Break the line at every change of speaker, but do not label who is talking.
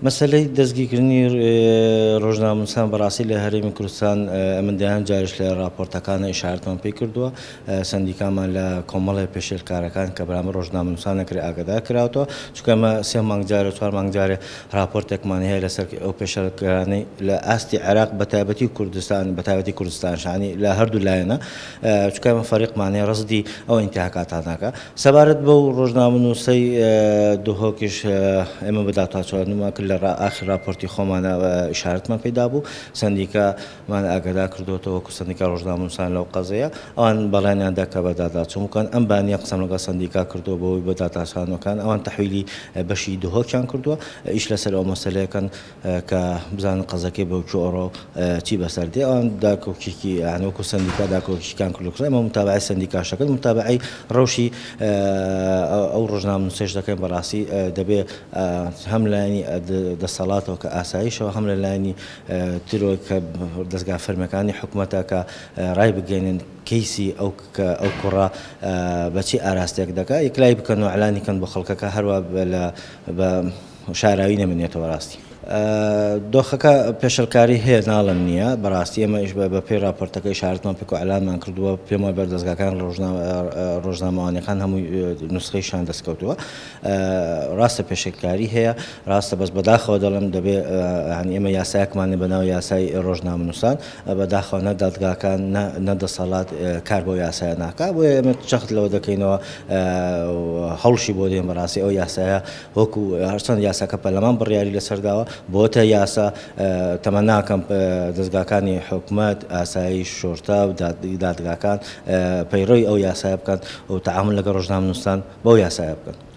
مەسەلەی دەستگیرکردنی ڕۆژنامەنووسان بەڕاستی لە هەرێمی کوردستان ئەمن دەیان جاریش لە ڕاپۆرتەکانە ئیشارەتمان پێی کردووە، سەندیکامان لە کۆمەڵێ پێشێلکارەکان کە بەرامبەر ڕۆژنامەنووسان نەکرێ ئاگادار کراوەتەوە، چونکە ئەمە سێ مانگ جارێ چوار مانگ جارێ ڕاپۆرتێکمان هەیە لەسەر ئەو پێشێلکارانەی لە ئاستی عێراق بەتایبەتی کوردستان بەتایبەتی کوردستانش یانی لە هەردوو لایەنە چونکە ئەمە فەریقمان هەیە ڕەسدی ئەو ئینتیهاکاتانەکە. سەبارەت بەو ڕۆژنامەنووسەی دهۆکیش ئێمە بەداتاچوونمان کرد لە ئاخر ڕاپۆرتی خۆمانە ئیشارەتمان پێ دابوو، سەندیکامان ئاگادار کردووەتەوە وەکو سەندیکای ڕۆژنامەنووسان لەو قەزیە ئەوان بەڵێنیان دا کە بەداداچوون بکەن. ئەم بانیە قسەم لەگەڵ سەندیکا کردووە بەوەی بەداتاچوونەکان ئەوان تەحویلی بەشی دهۆکیان کردووە ئیش لەسەر ئەو مەسەلەیەکەن کە بزانن قەزەکەی بەو کوێ ئەڕۆ چی بەسەر دێ ئەوان داکۆکیکی یان وەکو سەندیکا داکۆکیکان کردو کڕ ئێمە متابعەی سەندیکاش دەکەین متابعەی ڕەوشی ئەو ڕۆژنامەنووسەش دەکەین بەڕاستی دەبێ هەم لایەنی دەسەڵاتەوە کە ئاسایشەوە هەم لە لایەنی ترۆ کە دەزگا فەرمیەکانی حکومەتە کە ڕای بگەێنن کەیسی ئەو کە ئەو کوڕە بەچی ئاراستێک دەکا یەکلای بکەن و ئەلانی کەن بۆ خەڵکەکە هەروە لە بە شاراوی نەمێنێتەوە ڕاستی. دۆخەکە پێشێلکاری هەیە ناڵێم نییە، بەڕاستی ئێمە ئیش بە پێی ڕاپۆرتەکە ئیشارەتمان پێکەوە ئیعلانمان کردووە، پێم وایە بەردەستگاکان ڕۆژنامەوانیەکان هەمووی نوسخەیشیان دەستکەوتووە. ڕاستە پێشێلکاری هەیە، ڕاستە بەس بەداخەوە دەڵێم دەبێ یانی ئێمە یاسایەکمان هەیە بەناو یاسای ڕۆژنامەنووسان، بەداخەوە نە دادگاکان نە دەسەڵات کار بەو یاسایە ناکا، بۆیە ئێمە جەخت لەوە دەکەینەوە هەوڵشی بۆ دێن بەڕاستی ئەو یاسایە وەکو هەرچەند یاساکە پەرلەمان بڕیاری لەسەر داوە بۆتە یاسا تەمەناکەم دەزگاکانی حکومەت ئاسایش شۆرتە و دادگاکان پەیڕەوی ئەو یاسایە بکەن و تەعامول لەگەڵ ڕۆژنامەنووسان بەو یاسایە بکەن.